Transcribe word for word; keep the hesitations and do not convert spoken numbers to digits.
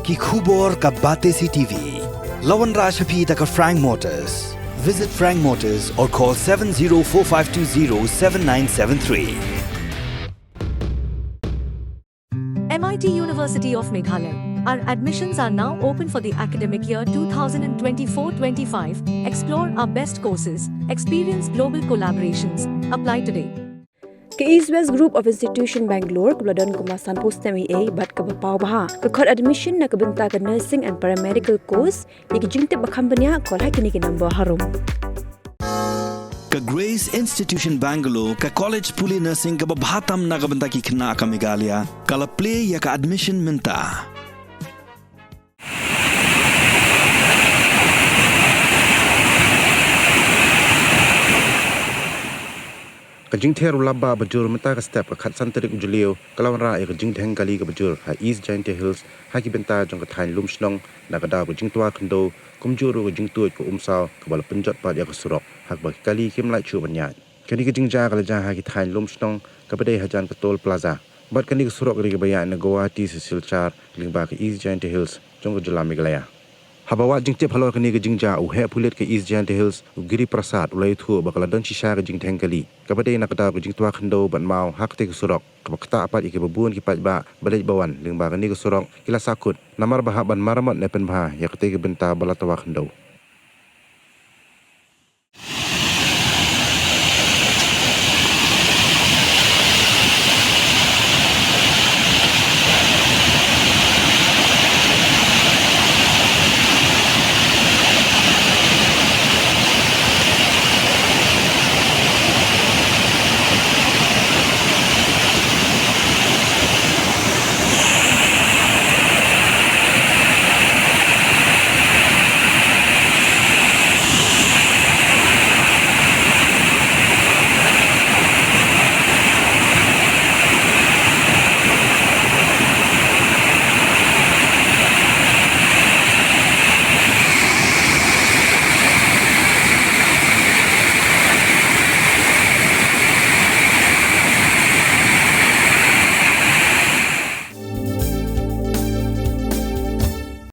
Ki khubor ka Batesi T V. La wanrah sha phi da ka Frank Motors. Visit Frank Motors or call seven zero four five two zero seven nine seven three. M I T University of Meghalaya. Our admissions are now open for the academic year two thousand twenty-four twenty-five. Explore our best courses, experience global collaborations. Apply today. Ka East West Group of Institution Bangalore kaba la don kumba sanphew snem eiei bad kaba paw bha ka khot admission na ka bynta ka nursing and paramedical course. Ïa ki jingtip ba kham bniah call ha kine ki number harum. Ka Grace Institution Bangalore, ka college pule nursing kaba bha tam na ka bynta ki khynnah ka Meghalaya, ka la plie ïa ka admission mynta. Ka jingther u lap bah bajur mynta ka step ka khatsan tarik u Jylliew ka la wanrah ïa ka jingdheng kali kaba jur ha East Jaintia Hills ha ki bynta jong ka thaiñ Lumshnong na ka daw ka jingtwa khyndew kumjuh ruh ka jingtuid ka umsaw kaba la pynjot pat ïa ka surok ha kaba ki kali kim lah shuh ban ïaid. Kane ka jingjia ka la jia ha ki thaiñ Lumshnong kaba dei hajan ka Toll Plaza. Bad kane ka surok ka dei kaba ïaid na Guwahati sha Silchar lyngba ka East Jaintia Hills jong ka jylla Meghalaya. Haba wad jingtip halor kane ka jingjia, u heh pulit ka East Jaintia Hills u Giri Prasad u la ïathuh ba ka la don shisha ka jingdheng kali kaba dei na ka daw ka jingtwa khyndew bad maw ha katei ka surok, kaba ktah pat ïa kiba bun ki paidbah ba leit ba wan lyngba kane ka surok ki la sahkut namar ba hap ban maramot ne pynbha ïa katei ka bynta ba la twa khyndew.